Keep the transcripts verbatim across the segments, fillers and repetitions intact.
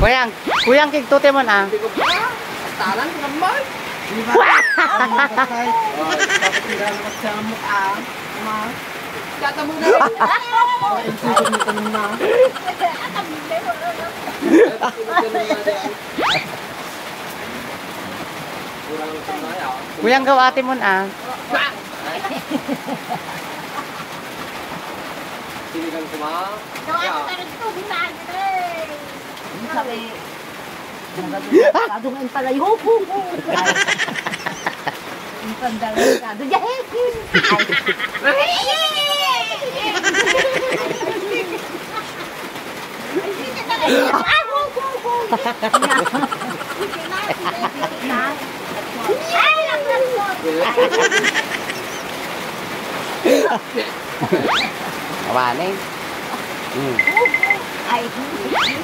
Kuyang, kuyang, kigtuti mo na. Talan ko naman. Di ba? Ang mga patay. Oh, dapat hindi naman sa mukha. Ma. Tata mo na. Oh, ang susunod mo na. Kuyang, gaw ate mo na. Sinigang ko, ma. Gaw ate, pero ito, bulan, eh. Ang sabi, nagado nga yung palayo. Ang pandalay ka, doon, yahekin. Ay. Awaning. Hmm. Ay. Ay.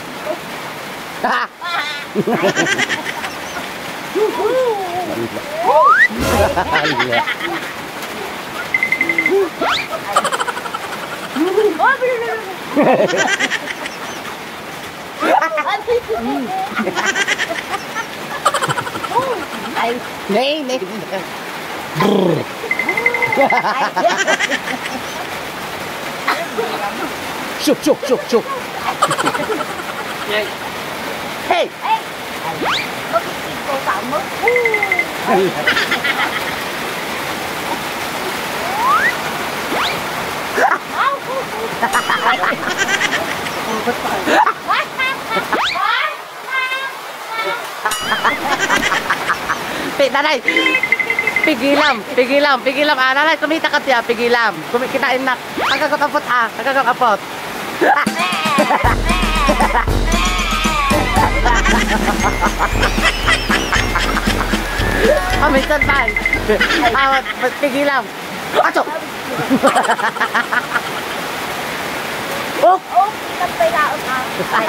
Nay, nay. Brr. Shuk, shuk, shuk, shuk. Hey! Hey! Bakit ikaw tama? Pi-, nanay! Pigilam, pigilam, pigilam. Ah, nanay, kumita ka tiya, pigilam. Kumi-, kitain na. Agagap apot, ah. Agagap apot. Ah, minsan pa. Ah, pigilam. Ato! Oh! Oh, kita pa yung laot, ah. Ay.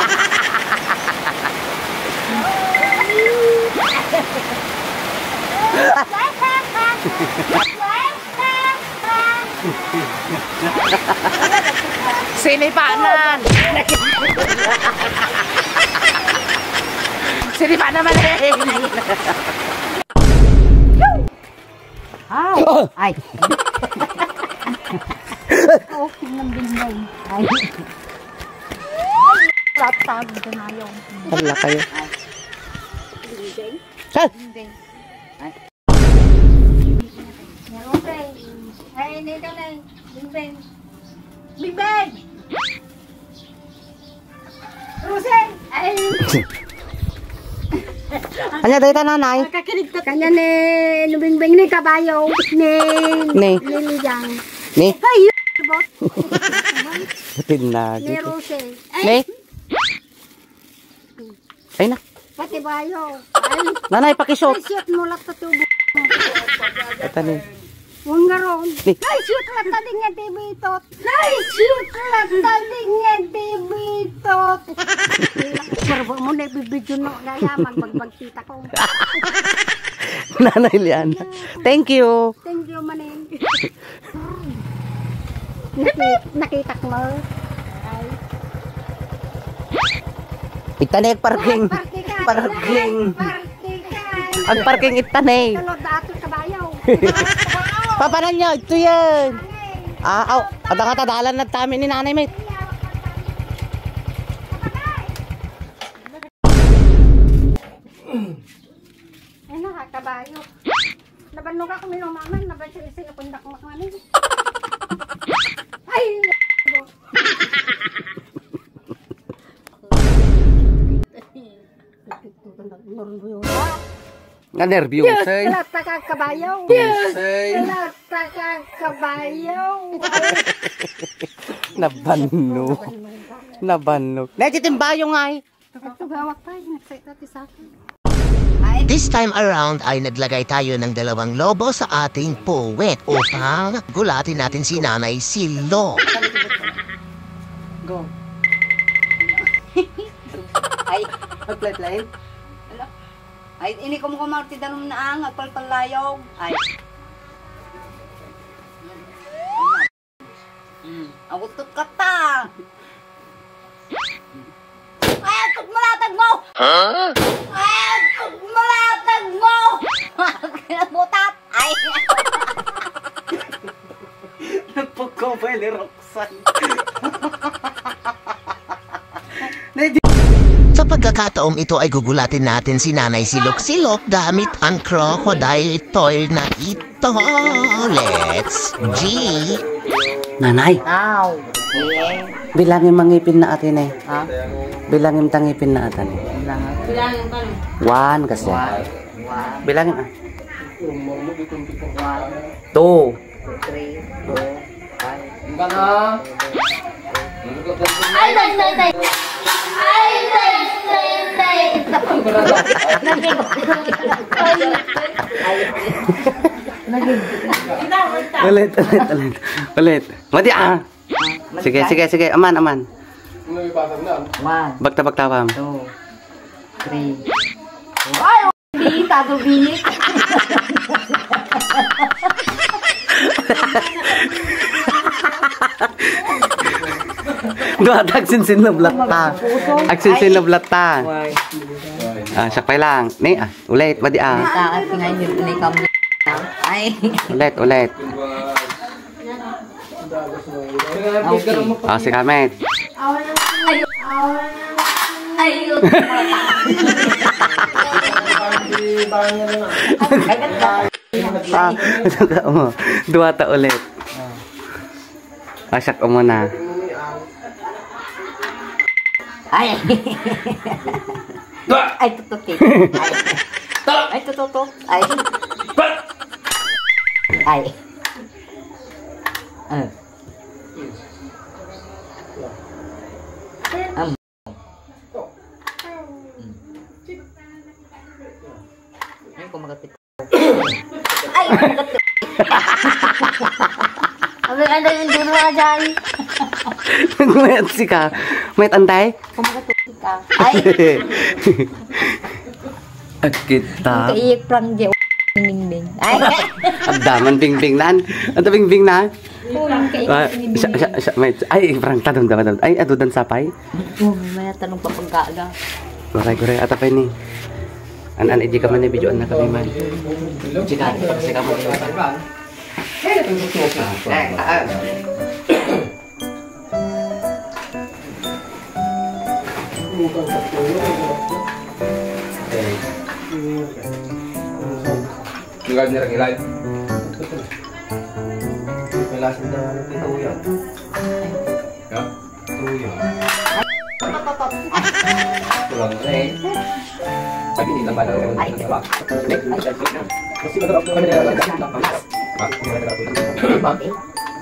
Sinipanan! Sinipanan man eh! Aw! Ay! Oh, ng bingbong. Ay! Laptop, ito na yung Hala kayo. Ay! Sir! Bingbong. Ay! Meron kayo. Ay, hindi ka na. Bingbong. Bingbong! Rosel! Ay! Anya dayta, nanay? Kanya ni Nubingbing ni Kabayo ni Ni. Liliang. Ni. Ay, bot. Putin na. Ni Rosel. Ni. Ay na. Pati bayo. Ay. Nanay, pakisot. Ay, shoot mo lang sa tubo. Ito ni. Wanggaron. Ni. Ay, shoot lang sa nga T V tot. Ay, shoot lang sa nga T V tot. Karbo mo na ibibidyo no. Gaya, magbagbagkita ko. Nanay Liana. Thank you. Thank you, maning. Naki-, nakita ko. Ay. Ita na yung parking. Parking. Parking. Parking. Ang parking ita na eh. Tulog na ato kabayo. Papanan nyo, ito yan. Ah, aw, adda nga tadalan na tami ni Nanay Met. Ay, nakakabayo. Nabannog ako, minumaman, nabannog isi, pundak mo kami. Ay, Nga nervyosa eh. Yes, kalata ka kabayo. Yes. Ay. Kalata ka kabayo. Nabannog. Nabannog. Neti timbayo nga eh. Tugawak pa, nagsaita ti sako. This time around ay naglagay tayo ng dalawang lobo sa ating puwet upang gulatin natin si Nanay Silo. Go. Ay. Play, play. Ala. Ay, ini kumkumar ti danum na ang agpalpalayog. Ay. Hmm, awuttot ka ta. Ay, agtot mo lata Mo! Huh? Ay, malatag mo! Kinabutat! Ay! Nagpagkabay ni Roxanne. Sa pagkakataong ito ay gugulatin natin si Nanay Silok-Silok gamit ang crocodile toy na ito. Let's G. Nanay, Aw. Eh. Bilangin mangipin na atin eh. Ha? Bilangin tangipin na atan eh. Bilangan. One kasi. One. One. Bilangin ah. One. Two. Three, four, five. Ay, tay, tay, tay. Ay, tay, tay, tay. Ulit, ulit, ulit. Ulit. Madi ah. Sige, sige, sige. Aman, aman. One. Bagta, bagtawan. Two. Three. Ay! Di, tago binit. Dua ta agsinsinlublat ta. Agsinsinlublat ta. Why? Ah, sakpay lang. Ni, ah, ulit, madi ah. Taas nga yun, may kam-, ay. Ulit, ulit. Okay. Ah, si Kamet. Ay. Ay. Ah, ano ka mo? Dua ta ulit. Asak mo na. Ay. Ay, tutuki. Ay. Ay, tututok. Ay. Ay. Ah. Am. Hmm. Ay, kumagat ito. Ay, kumagat ito. Abi, ano yung duro ka dyan? Mayat si ka. Mayat antay? Kumagat ito ka. Ay. Agkita. Ang kaiyak prank di, bingbing. Ay. Agdaman bingbing nan. Anta bingbing na? Kulang kay Ah, bingbing. Siya, siya, siya, may, ay, prank ta, dam, dam, dam. Ay, adudan sapay. Oh, may tanong papagkaga. Waray, waray, ata pa ini. An, an, iji ka man ni video, an na kami man. Iji ka, kasi ka man ni. Tinggal niya lagi live. May lasing na ano, ito yan. Ya? Tuyo. Kulang na eh. Pag hindi lang ba lang ang trabaho? Kasi masarap naman yung lalagyan ng tamis. Ha?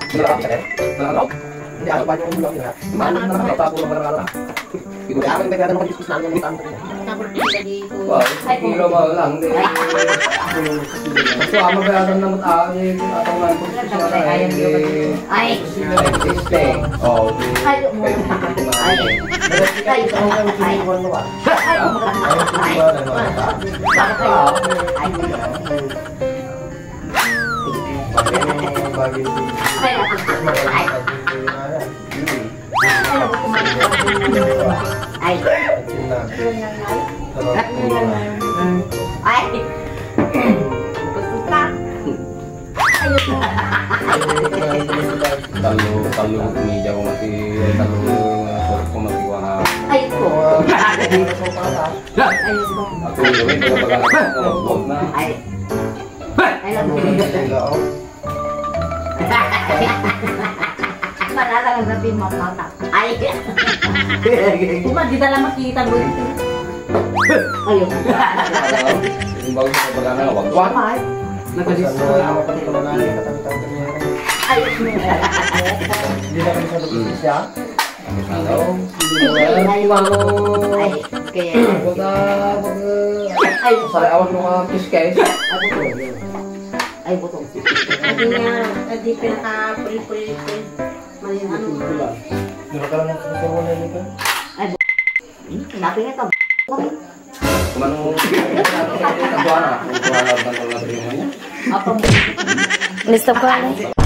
Masarap siya eh. Masarap? Hindi, ano ba yung ulo niya? Ano na lang, tapos lang, ano na lang. Hindi, ako yung nagdadala ng diskus na yung utang ko. Tapos hindi dito. Wow, kilo mo lang din. Mas mama ba yata naman, ah, eh, atong lang, diskus na tayo, eh. Ay. Ay, siste. Oh, ay, ay. Ay, ay. Ay, ay. Ay. Ay. Gusto ka? Talo, talo, media ko mati, talo, ko mati, wala. Ay, ko. Ay, ko. Ako, yun, yung mga baga, oh, na. Ay. Ay, lang. Malala ang sabi mo, mata. Ay. Uma, di na lang makita mo ito. Ayun. Yung bago sa pagkana, wag, wag. Ay. Nagkadisco na ako. Ay. Hindi na kami sa siya. Hello. Ay, okay. Ay. Sa awan mo ka, kiss, guys. Ay, buto. Sabi niya, hindi pinaka-pre-pre-pre. Mali na. Hindi ka lang nagsusulo na yun. Ay, bu-, hmm, sinabi niya ka, bu-, kami. Kumano, kabuana, kabuana, kabuana, kabuana, kabuana. Apa mo? Lista ko, ano?